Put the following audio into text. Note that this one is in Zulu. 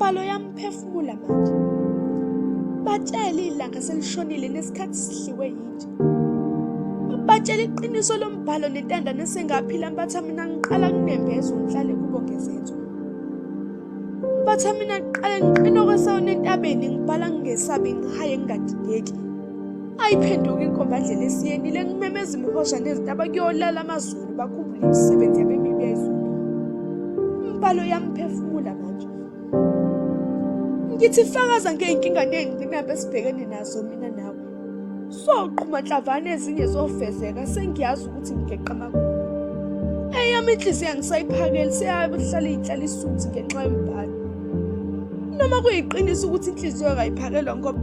Mbhalo yamphefumula manje. Batshele ilanga selishonile nesikhathi sidliwe yinja. Batshele iqiniso lombhalo nentandane esengaphila mbatha mina ngiqala kunembeza ngihlale kubo ngezenzo. Mbatha mina ngiqale ngiqina okwesawona entabeni ngibhala ngingesabi ngihaye ngingadideki. Ayiphenduki inkombandlela esiyenile ngimemeza imihosha nezintaba kuyolala amazulu bakhumbule imisebenzi yabemibi yayizulu. Umbhalo yamphefumula manje. Ngithi fakaza ngey'nkinga ney'ngqinamba esibhekene nazo mina nawe. Soqhuma nhlavane ezinye zofezeka sengiyazi ukuthi ngigeqa amakhulu. Eyami inhliziyo angisayiphakeli seyahlala iy'nhlala isuthi ngenxa yombhalo. Noma kuyiqiniso ukuthi inhliziyo kayiphakelwa ngoba